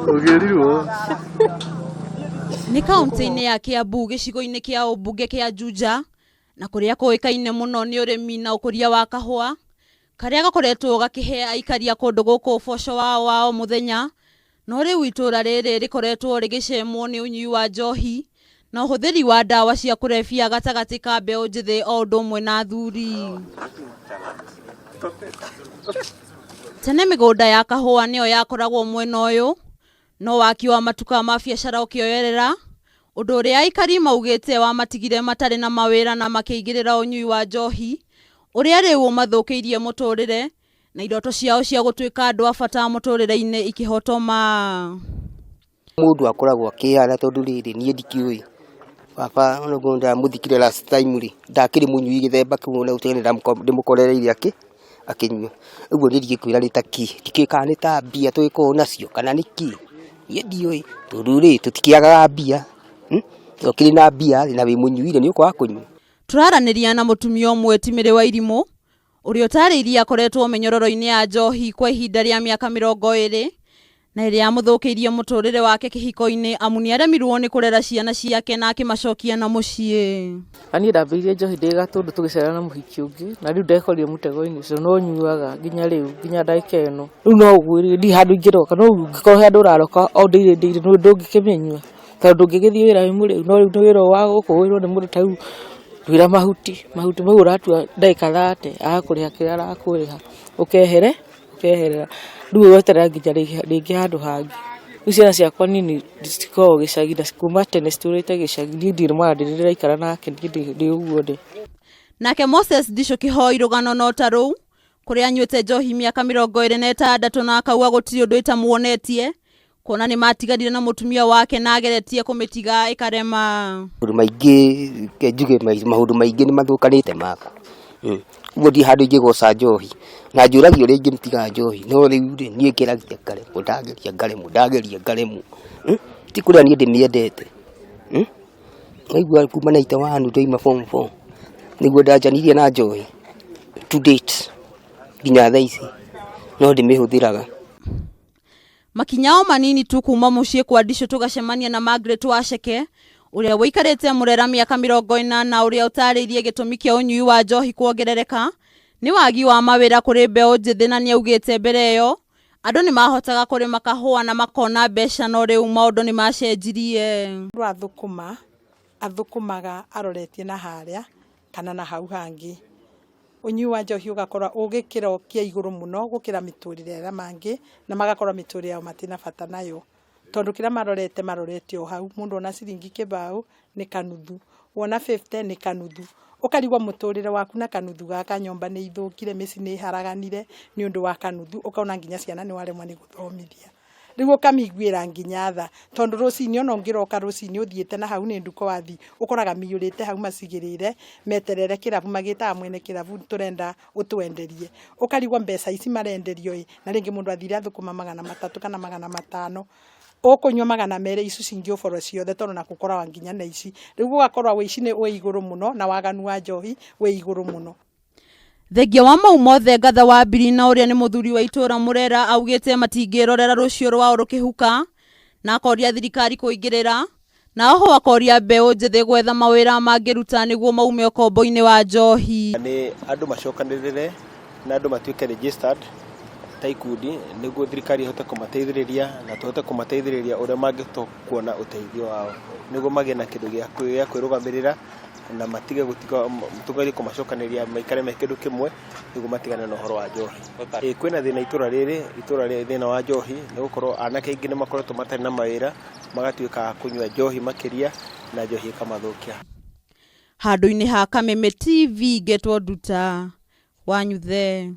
Ũgĩrirwo. Nĩ kaũntĩ-inĩ ya Kiambu gĩcigo-inĩ kĩa ũmbunge kĩa Juja na kũrĩa kũĩkaine mũno nĩ ũrĩmi na ũkũria wa kahũa karĩa gakoretwo gakĩhe aikari a kũndũ gũkũ ũboco wao wa o mũthenya. No rĩu itũũra rĩrĩ rĩkoretwo rĩgĩcemwo nĩ ũnyui wa njohi na ũhũthĩri wa ndawa cia kũrebia gatagatĩ ka mbeũ njĩthĩ o ũndũ ũmwe na athuri. Tene mĩgũnda ya kahũa nĩyo yakoragwo mwena ũyũ, no waki wa matuka ma biacara ũkĩoyerera, ũndũ ũrĩa aikari maugĩte wamatigire matarĩ na mawĩra na makĩingĩrĩra ũnyui wa njohi, ũrĩa rĩu ũmathũkĩirie mũtũrĩre na iroto ciao cia gũtuĩka andũ a bata mũtũrĩre-inĩ ikĩhotoma. Mũndũ akoragwo akĩhana tondũ rĩrĩ niĩ ndikĩũĩ baba onaguo ndamũthikire last time rĩ, ndakĩrĩ mũnyui gĩthemba kĩu ona gũtuĩka ndĩmũkorereire akĩnyua. Ũguo niĩ ndingĩkwĩra nĩ ta kĩ, ndikĩũĩ kana nĩ ta mbia tũgĩkoragwo nacio kana nĩ kĩ, niĩ ndiũĩ tondũ rĩ tũtikĩagaga mbia, ũkĩrĩ na mbia rĩ na wĩ mũnyui rĩ nĩ ũkwaga kũnyua. Tũraranĩria na mũtumia ũmwe ti Mĩrĩ wa Irimũ, ũrĩa ũtarĩirie akoretwo mĩnyororo-inĩ ya njohi kwa ihinda rĩa mĩaka 20 na ĩrĩa yamũthũkĩirie mũtũrĩre wake kĩhiko-inĩ amu nĩ aremirwo nĩ kũrera ciana ciake na akĩmacokia na mũciĩ. Na niĩ ndambĩrĩirie njohi ndĩ gatũndũ tũgĩcerana na mũhiki ũngĩ na rĩu ndekorire mũtego-inĩ ũcio no nyuaga nginya rĩu nginya ndagĩka ĩno. Rĩu no ũguo ndirĩ handũ ingĩroka no ũngĩkorwo he handũ ũraroka o ndĩire ndĩire ndũngĩkĩmĩnyua tondũ ndũngĩgĩthiĩ wĩra wĩ mũrĩu no rĩu nĩ wĩra wa gũkũ wĩrwo nĩ mũndũ ta rĩu tuĩra mahuti, mahuti mau ũratua ndagĩka 30 agakũrĩha kĩrĩa arakũrĩha ũkehere ũkeherera rĩu weterera nginya rĩngĩ handũ hangĩ. Rĩu ciana ciakwa nini cikoragwo gĩcagi na kuma tene citũrĩte gĩcagi niĩ ndirĩ mwana ndĩrĩ ndĩraikara nake niĩ ndĩ ũguo ndĩ. Nake Moses Ndicũ Kĩhoi rũgano no ta rũu kũrĩa anyuĩte njohi mĩaka 26 na akauga gũtirĩ ũndũ ĩtamuonetie kuona nĩ matiganire na mũtumia wake na ageretie kũmĩtiga ĩkarema. Maũndũ maingĩ reke njuge maũndũ maingĩ nĩ mathũkanĩte makwa, ũguo ndirĩ handũ ingĩgoca njohi, na njũragio ũrĩa ingĩtiga njohi, no rĩu rĩ niĩ ngeragia ngaremwo, ndageria ngaremwo, ndageria ngaremwo, ti kũrĩa niĩ ndĩmĩendete, waigua kuma 91 ndauma form four nĩguo ndanjanirie na njohi to date nginya thaa ici no ndĩmĩhũthĩraga. Makinya o manini tu kuma mũciĩ kwa Ndicũ tũgacemania na Margaret Waceke ũrĩa ũikarĩte Murera mĩaka 40 ũrĩa ũtarĩirie gĩtũmi kĩa ũnyui wa njohi kuongerereka nĩ wagi wa mawĩra kũrĩ mbeũ njĩthĩ na nĩaugĩte mbere ĩyo andũ nĩ mahotaga kũrĩma kahũa na makona mbeca no rĩu maũndũ nĩ macenjirie. Mũndũ athũkũma, athũkũmaga aroretie na harĩa kana na hau hangĩ. Ũnyui wa njohi ũgakorwo wĩ gĩkĩro kĩa igũrũ mũno gũkĩra mĩtũrĩre ĩrĩa mangĩ, na magakorwo mĩtũrĩre yao matirĩ na bata nayo. Tondũ kĩrĩa marorete marorete o hau, mũndũ ona ciringi kĩbaũ nĩ kanuthu, wona fifty nĩ kanuthu. Ũkarigwo mũtũrĩre waku na kanuthu gaka, nyũmba nĩ ithũkire, mĩciĩ nĩ ĩharaganire nĩ ũndũ wa kanuthu, ũkona nginya ciana nĩ waremwo nĩ gũthomithia. Rĩu ũkamĩiguĩra nginya tha, tondũ rũcinĩ ona ũngĩroka rũcinĩ ũthiĩte na hau nĩ nduka wathiĩ, ũkoraga mĩiyũrĩte hau macigĩrĩire, meterere kĩrabu, magĩtaga mwene kĩrabu tũrenda ũtwenderie. Ũkarigwo mbeca ici marenderio ĩ, na rĩngĩ mũndũ athire athũkũma 300 kana 500, ũkũnyua 200 ici cingĩ ũbore ciothe tondũ ona gũkoragwo nginya na ici. Rĩu gũgakorwo ũici wĩ igũrũ mũno na waganu wa njohi wĩ igũrũ mũno. Thengia wa mau mothe Ngatha wa Mbiri na ũrĩa nĩ mũthuri wa itũra Murera augĩte matingĩrorera rũciũ rwao rũkĩhuka na akoria thirikari kũingĩrĩra na oho akoria mbeũ njĩthĩ gwetha mawĩra mangĩruta nĩguo maume ũkombo-inĩ wa njohi. Nĩ andũ macokanĩrĩre na andũ matuĩke registered ta ikundi nĩguo thirikari ĩhote kũmateithĩrĩria na tũhote kũmateithĩrĩria ũrĩa mangĩhota kuona ũteithio wao nĩguo magĩe na kĩndũ gĩa kwĩrũgamĩrĩra na matige gũtiga tũgerie kũmacokanĩria maikare me kĩndũ kĩmwe nĩguo matigane na ũhoro wa njohi. Ĩĩ kwĩna thĩna itũra rĩrĩ, itũra rĩrĩ thĩna wa njohi nĩ gũkorwo anake aingĩ nĩ makoretwo matarĩ na mawĩra magatuĩka a kũnyua njohi makĩria na njohi ĩkamathũkia. Handũ-inĩ ha Kameme TV ngetwo Nduta Wanyuthe.